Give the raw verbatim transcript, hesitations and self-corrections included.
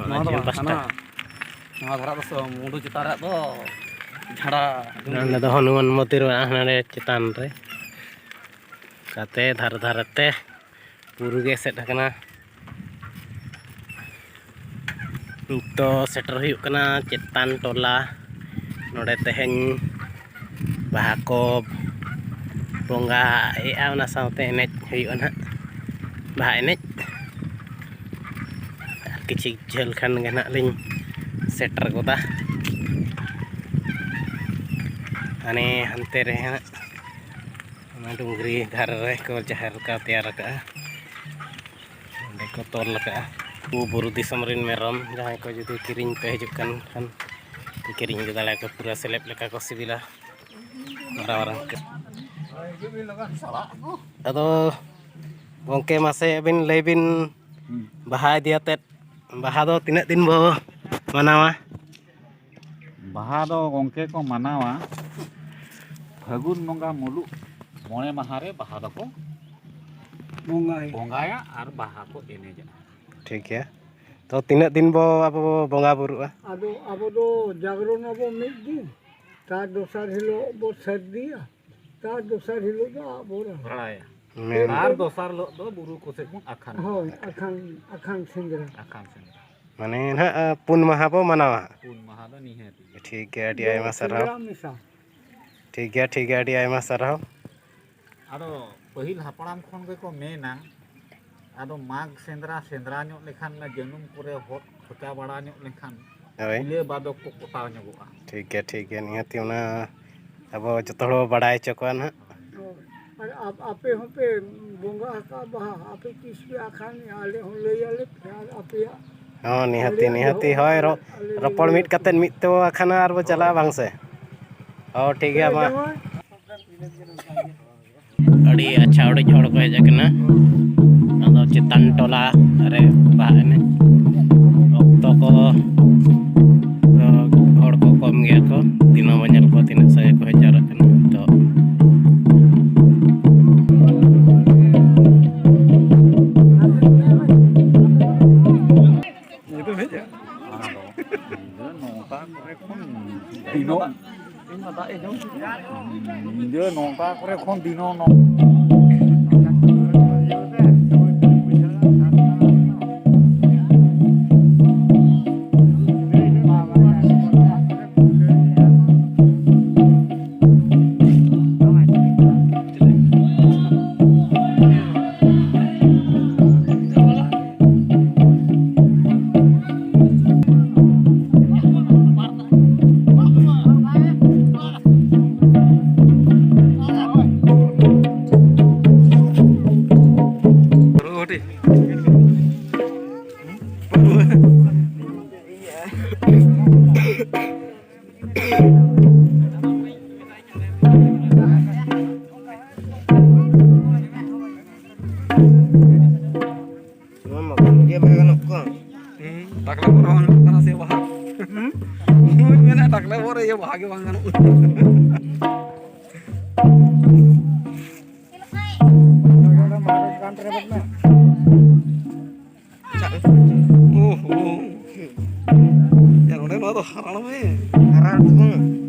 ᱱᱚᱣᱟ ᱫᱚ ᱵᱟᱝ, ᱯᱟᱥᱴᱟ ᱦᱟᱱᱟ, ᱱᱚᱣᱟ ᱫᱷᱟᱨᱟ ᱫᱚ ᱥᱚ-, ᱢᱩᱸᱰᱩ ᱪᱮᱛᱟᱱ ᱨᱮᱭᱟᱜ ᱫᱚ ᱡᱷᱟᱲᱟ ᱰᱩᱝᱨᱤ᱾ ᱱᱚᱰᱮ ᱫᱚ ᱦᱚᱱᱩᱢᱟᱱ ᱢᱚᱱᱫᱤᱨ ᱢᱮᱱᱟᱜᱼᱟ, ᱦᱟᱸᱰᱮ ᱪᱮᱛᱟᱱ ᱨᱮ᱾ ᱠᱟᱛᱮ ᱫᱷᱟᱨᱮ ᱫᱷᱟᱨᱮ ᱛᱮ ᱵᱩᱨᱩ ᱜᱮ ᱮᱥᱮᱫ ᱟᱠᱟᱱᱟ᱾ ᱱᱤᱛᱚᱜ ᱥᱮᱴᱮᱨ ᱦᱩᱭᱩᱜ ᱠᱟᱱᱟ ᱪᱮᱛᱟᱱ ᱴᱚᱞᱟ᱾ ᱱᱚᱰᱮ ᱛᱮᱦᱮᱧ ᱵᱟᱦᱟ ᱠᱚ ᱵᱚᱸᱜᱟ ᱮᱜᱼᱟ, ᱚᱱᱟ ᱥᱟᱶᱛᱮ ᱮᱱᱮᱡ ᱦᱩᱭᱩᱜᱼᱟ ᱱᱟᱦᱟᱜ, ᱵᱟᱦᱟ ᱮᱱᱮᱡ᱾ ᱟᱨ ᱠᱤᱪᱷᱤ ᱡᱷᱟᱹᱞ ᱠᱷᱟᱱ ᱜᱮ ᱱᱟᱦᱟᱜ ᱞᱤᱧ ᱥᱮᱴᱮᱨ ᱜᱚᱫᱟ᱾ ᱦᱟᱱᱮ ᱦᱟᱱᱛᱮ ᱨᱮ ᱦᱟᱸᱜ ᱚᱱᱟ ᱰᱩᱝᱨᱤ ᱫᱷᱟᱨᱮ ᱨᱮ ᱠᱚ ᱡᱟᱦᱮᱨ ᱞᱮᱠᱟ ᱛᱮᱭᱟᱨ ᱟᱠᱟᱫᱼᱟ᱾ ᱚᱸᱰᱮ ᱠᱚ ᱛᱚᱞ ᱟᱠᱟᱫᱼᱟ᱾ ᱩᱱᱠᱩ ᱵᱩᱨᱩ ᱫᱤᱥᱚᱢ ᱨᱮᱱ ᱢᱮᱨᱚᱢ ᱡᱟᱦᱟᱸᱭ ᱠᱚ ᱡᱩᱫᱤ ᱠᱤᱨᱤᱧ ᱯᱮ ᱦᱤᱡᱩᱜ ᱠᱟᱱ ᱠᱷᱟᱱ, ᱯᱮ ᱠᱤᱨᱤᱧ ᱤᱫᱤ ᱫᱟᱲᱮᱭᱟᱠᱚᱣᱟ᱾ ᱯᱩᱨᱟᱹ ᱥᱮᱞᱮᱵ ᱞᱮᱠᱟ ᱠᱚ ᱥᱤᱵᱤᱞᱟ, ᱢᱟᱨᱟᱝ ᱢᱟᱨᱟᱝ ᱠᱚ᱾ ᱟᱫᱚ ᱜᱚᱢᱠᱮ, ᱢᱟᱥᱮ ᱟᱹᱵᱤᱱ ᱞᱟᱹᱭ ᱵᱤᱱ, ᱵᱟᱦᱟ ᱤᱫᱤ ᱟᱛᱮᱫ, ᱵᱟᱦᱟ ᱫᱚ ᱛᱤᱱᱟᱹᱜ ᱫᱤᱱ ᱵᱚ ᱢᱟᱱᱟᱣᱟ? ᱵᱟᱦᱟ ᱫᱚ ᱜᱚᱢᱠᱮ ᱠᱚ ᱢᱟᱱᱟᱣᱟ ᱯᱷᱟᱹᱜᱩᱱ ᱵᱚᱸᱜᱟ ᱢᱩᱞᱩᱜ ᱢᱚᱬᱮ ᱢᱟᱦᱟ ᱨᱮ ᱵᱟᱦᱟ ᱫᱚᱠᱚ ᱵᱚᱸᱜᱟᱭᱟ᱾ ᱵᱚᱸᱜᱟᱭᱟ ᱟᱨ ᱵᱟᱦᱟ ᱠᱚ ᱮᱱᱮᱡᱟ᱾ ᱴᱷᱤᱠ ᱜᱮᱭᱟ᱾ ᱛᱚ, ᱛᱤᱱᱟᱹᱜ ᱫᱤᱱ ᱵᱚ ᱟᱵᱚ ᱵᱚ ᱵᱚᱸᱜᱟ ᱵᱩᱨᱩᱜᱼᱟ? ᱟᱫᱚ ᱟᱵᱚ ᱫᱚ ᱡᱟᱜᱽᱨᱚᱱ ᱟᱵᱚ ᱢᱤᱫ ᱫᱤᱱ, ᱛᱟᱨ ᱫᱚᱥᱟᱨ ᱦᱤᱞᱳᱜ ᱵᱚ ᱥᱟᱹᱨᱫᱤᱭᱟ, ᱛᱟᱨ ᱫᱚᱥᱟᱨ ᱦᱤᱞᱳᱜ ᱫᱚ ᱟᱵᱚ ᱨᱟᱲᱟ᱾ ᱨᱟᱲᱟᱭᱟ᱾ ᱢᱮᱱ ᱟᱨ ᱫᱚᱥᱟᱨ ᱦᱤᱞᱳᱜ ᱫᱚ ᱵᱩᱨᱩ ᱠᱚ ᱥᱮᱫ ᱵᱚᱱ ᱟᱠᱷᱟᱱ᱾ ᱦᱳᱭ, ᱟᱠᱷᱟᱱ, ᱟᱠᱷᱟᱱ ᱥᱮᱸᱫᱽᱨᱟ᱾ ᱟᱠᱷᱟᱱ ᱥᱮᱸᱫᱽᱨᱟ᱾ ᱢᱟᱱᱮ ᱱᱟᱦᱟᱜ, ᱯᱩᱱ ᱢᱟᱦᱟ ᱵᱚ ᱢᱟᱱᱟᱣᱟ᱾ ᱯᱩᱱ ᱢᱟᱦᱟ ᱫᱚ ᱱᱤᱦᱟᱹᱛ ᱜᱮ᱾ ᱴᱷᱤᱠ ᱜᱮᱭᱟ, ᱟᱹᱰᱤ ᱟᱭᱢᱟ ᱥᱟᱨᱦᱟᱣ᱾ ᱥᱮᱸᱫᱽᱨᱟ ᱢᱮᱥᱟ᱾ ᱴᱷᱤᱠ ᱜᱮᱭᱟ, ᱴᱷᱤᱠ ᱜᱮᱭᱟ, ᱟᱹᱰᱤ ᱟᱭᱢᱟ ᱥᱟᱨᱦᱟᱣ᱾ ᱟᱫᱚ ᱯᱟᱹᱦᱤᱞ ᱦᱟᱯᱲᱟᱢ ᱠᱷᱚᱱ ᱜᱮᱠᱚ ᱢᱮᱱᱟ, ᱟᱫᱚ ᱢᱟᱜᱽ ᱥᱮᱸᱫᱽᱨᱟ, ᱥᱮᱸᱫᱽᱨᱟ ᱧᱚᱜ ᱞᱮᱠᱷᱟᱱ ᱚᱱᱟ ᱡᱟᱹᱱᱩᱢ ᱠᱚᱨᱮ ᱦᱚᱫ ᱠᱷᱚᱪᱟ ᱵᱟᱲᱟ ᱧᱚᱜ ᱞᱮᱱᱠᱷᱟᱱ ᱦᱳᱭ᱾ ᱠᱩᱞᱟᱹ ᱵᱟᱫᱚᱠ ᱠᱚ ᱠᱚᱴᱟᱣ ᱧᱚᱜᱚᱜᱼᱟ᱾ ᱴᱷᱤᱠ ᱜᱮᱭᱟ, ᱴᱷᱤᱠ ᱜᱮᱭᱟ, ᱱᱤᱦᱟᱹᱛᱤ ᱚᱱᱟ ᱟᱵᱚ ᱡᱚᱛᱚ ᱦᱚᱲ ᱵᱚ ᱵᱟᱲᱟᱭ ᱦᱚᱪᱚ ᱠᱚᱣᱟ ᱱᱟᱦᱟᱜ᱾ ᱦᱳᱭ᱾ ᱟᱨ ᱟᱯ-, ᱟᱯᱮ ᱦᱚᱸᱯᱮ ᱵᱚᱸᱜᱟ ᱟᱠᱟᱫ ᱵᱟᱦᱟ, ᱟᱯᱮ ᱛᱤᱥ ᱯᱮ ᱟᱠᱷᱟᱱᱮᱜᱼᱟ, ᱟᱞᱮ ᱦᱚᱸ ᱞᱟᱹᱭ ᱟᱞᱮ ᱯᱮ, ᱟᱨ ᱟᱯᱮᱭᱟᱜ ᱦᱚᱸ, ᱱᱤᱦᱟᱹᱛᱤ, ᱟᱞᱮᱭᱟᱜ ᱱᱤᱦᱟᱹᱛᱤ, ᱡᱚᱦᱚᱜ ᱦᱳᱭ, ᱨᱚ-, ᱟᱞᱮ ᱞᱮ ᱨᱚᱯᱚᱲ ᱞᱟᱹᱭ ᱢᱤᱫ ᱟᱯᱮᱭᱟ᱾ ᱠᱟᱛᱮᱫ ᱢᱤᱫ ᱛᱮᱵᱚ ᱟᱠᱷᱟᱱᱟ ᱟᱨ ᱵᱚ ᱪᱟᱞᱟᱜᱼᱟ, ᱦᱳᱭ᱾ ᱵᱟᱝ ᱥᱮ? ᱦᱳᱭ, ᱴᱷᱤᱠ ᱜᱮᱭᱟ, ᱢᱟ᱾ ᱡᱟᱶᱟᱭ᱾ ᱟᱹᱰᱤ ᱟᱪᱪᱷᱟ, ᱟᱹᱰᱤ ᱦᱚᱲ ᱠᱚ ᱦᱮᱡ ᱟᱠᱟᱱᱟ᱾ ᱟᱫᱚ ᱪᱮᱛᱟᱱ ᱴᱚᱞᱟ ᱨᱮ ᱵᱟᱦᱟ ᱮᱱᱮᱡ ᱚᱠᱛᱚ ᱠᱚ, ᱦᱚᱲ ᱠᱚ ᱠᱚᱢ ᱜᱮᱭᱟ ᱠᱚ᱾ ᱫᱤᱱᱟᱹᱢ ᱵᱚ ᱧᱮᱞ ᱠᱚᱣᱟ ᱛᱤᱱᱟᱹᱜ ᱥᱟᱸᱜᱮ ᱠᱚ ᱦᱮᱡ ᱡᱟᱣᱨᱟᱜ ᱠᱟᱱᱟ ᱱᱤᱛᱚᱜ᱾ ᱦᱮᱡ ᱮᱱᱟ? ᱟᱫᱚ ᱧᱤᱫᱟᱹ ᱱᱚᱝᱠᱟ ᱠᱚᱨᱮ ᱠᱷᱚᱱ ᱫᱤᱱᱚᱜ, ᱤᱧ ᱢᱟ ᱫᱟᱜ ᱮ ᱡᱚᱢ ᱠᱮᱫᱟ᱾ ᱧᱤᱫᱟᱹ ᱱᱚᱝᱠᱟ ᱠᱚᱨᱮ ᱠᱷᱚᱱ ᱫᱤᱱᱚᱜ ᱱᱚ- ᱱᱚᱣᱟ ᱢᱟ ᱵᱟᱝ ᱜᱮ ᱵᱟᱭ ᱜᱟᱱᱚᱜ ᱠᱟᱱ᱾ ᱦᱩᱸ, ᱴᱟᱠᱞᱟ ᱵᱚᱦᱚᱜ ᱨᱮᱦᱚᱸ ᱜᱟᱱᱚᱜ ᱠᱟᱱᱟ ᱥᱮ ᱵᱟᱦᱟ? ᱦᱩᱸ? ᱢᱮᱱᱟ ᱴᱟᱠᱞᱟ ᱵᱚᱦᱚᱜ ᱨᱮ ᱤᱭᱟᱹ ᱵᱟᱦᱟ ᱜᱮ ᱵᱟᱝ ᱜᱟᱱᱚᱜ ᱠᱟᱱᱟ᱾ ᱚᱦᱚ᱾ ᱭᱟ, ᱱᱚᱰᱮ ᱱᱚᱣᱟ ᱫᱚ ᱦᱟᱨᱟᱲ ᱢᱮ᱾ ᱦᱟᱨᱟᱲ ᱫᱚ ᱵᱟᱝ᱾